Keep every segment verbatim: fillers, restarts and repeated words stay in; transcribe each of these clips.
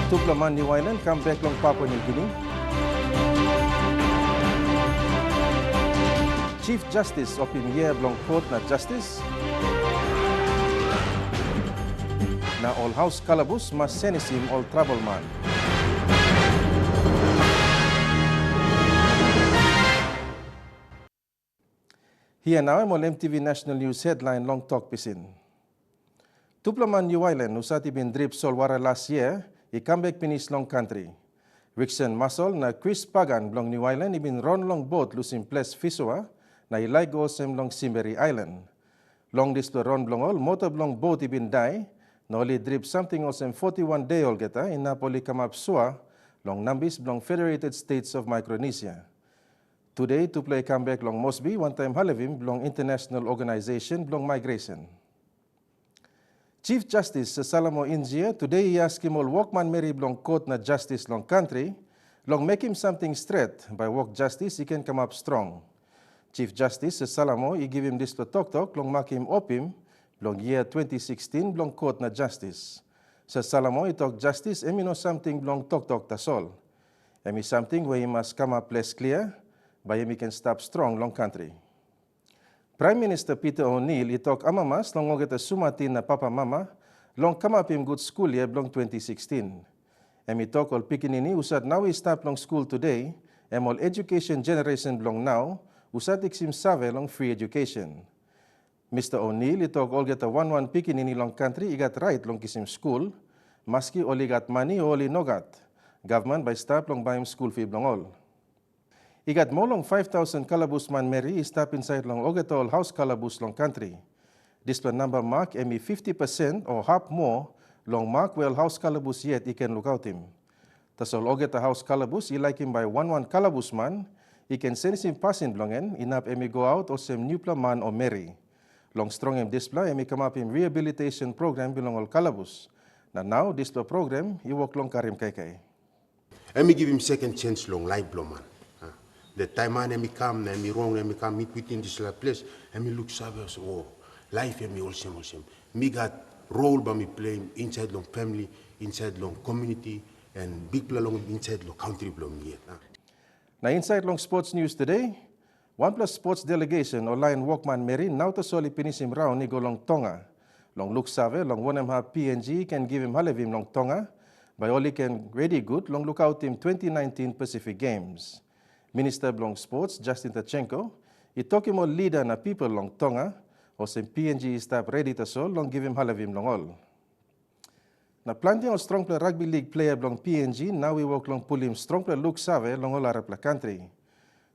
Tupela man New Ireland kam bek long Papua New Guinea. Chief Justice opim yia bilong kot na justice. Na ol haus kalabus mas senisim ol trabelman. Hia nau em ol M T V National News headline long tok pisin. Tupela man New Ireland husat i bin drip solwara las yia i kam bek pinis long kantri. Riksen Masol na Chris Pagan bilong New Ireland i bin ron long bot lusim ples Fisoa na i laik go olsem long Simberi Ailan. Long dispela ron bilong ol, mota bilong bot i bin dai, na ol i drip samting olsem foti wan de olgeta inap ol i kamap sua long nambis bilong Federated States of Micronesia. Tude tupela i kam bek long Mosbi wantaim halivim bilong International Organization bilong Migration. Chief Justice Salamo Injia tude i askim ol wokmanmeri bilong kot na justice long kantri long mekim samting stret, bai wok justice i ken kamap strong. Chief Justice Salamo i givim dispela toktok long makim opim bilong yia twenty sixteen bilong kot na justice. Salamo i tok justice em i no samting bilong toktok tasol. Em i samting we i mas kamap ples klia, bai em i ken stap strong long kantri. Pram Minista Peter O'Neill i tok amamas long olgeta sumatin na papamama long kamapim gut skul yia bilong twenty sixteen. Em i tok ol pikinini husat nau i stap long skul tude, em ol education generation bilong nau, husat i kisim save long free education. Mister O'Neill i tok olgeta wan wan pikinini long kantri i gat rait long kisim skul, maski ol i gat mani o ol i no gat. Gavman bai i stap long baim skul fi bilong ol. I gat moa long five thousand kalabus manmeri i stap insait long olgeta ol haus kalabus long kantri. Dispela namba mak em i fifty percent o hap moa long mak we ol haus kalabus yet i ken lukautim. Tasol olgeta haus kalabus i laikim bai wan wan kalabusman i ken senisim pasin bilong en inap em i go aut olsem nupela man o meri. Long strongim dispela em i kamapim rehabilitation program bilong ol kalabus. Na nau dispela program i wok long karim kaikai. Em i givim second chance long laip bilong man. Ah, the time man em i kam na em i rong na em i kam meet within dispela ples, em i luksave olsem, o, laip em i olsem olsem. Mi gat rol bai mi pleim insait long family, insait long community, and bikpela long insait long kantri bilong mi yet. Ah. Na insait long sports news today, wanpela sports delegation o lain wokmanmeri nau tasol i pinisim raun i go long Tonga. Long luksave long wanem hap P N G i ken givim halivim long Tonga, bai ol i ken redi gut long lukautim twenty nineteen Pacific Games. Minista bilong sports Justin Tachenko i tokim ol lida na pipel long Tonga, olsem P N G i stap redi tasol long givim halivim long ol. Na planti ol strongpela rugby league player bilong P N G nau i wok long pulim strongpela luksave long ol arapela kantri.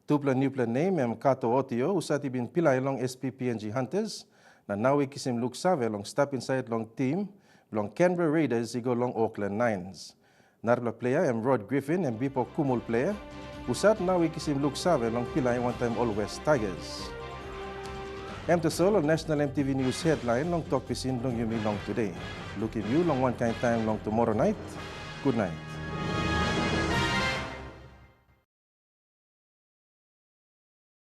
Tupela nupela nem em Kato Otio, husat i bin pilai long S P P N G Hunters, na nau i kisim luksave long stap insait long tim bilong Canberra Raiders i go long Auckland Nines. Narapela player em Rod Griffin, em bipo Kumul player, husat nau i kisim luksave long pilai wantaim ol West Tigers. Em tasol ol National M T V News headline long tok pisin bilong yumi long today. Lukim yu long wankain taim long tomorrow night. Good night.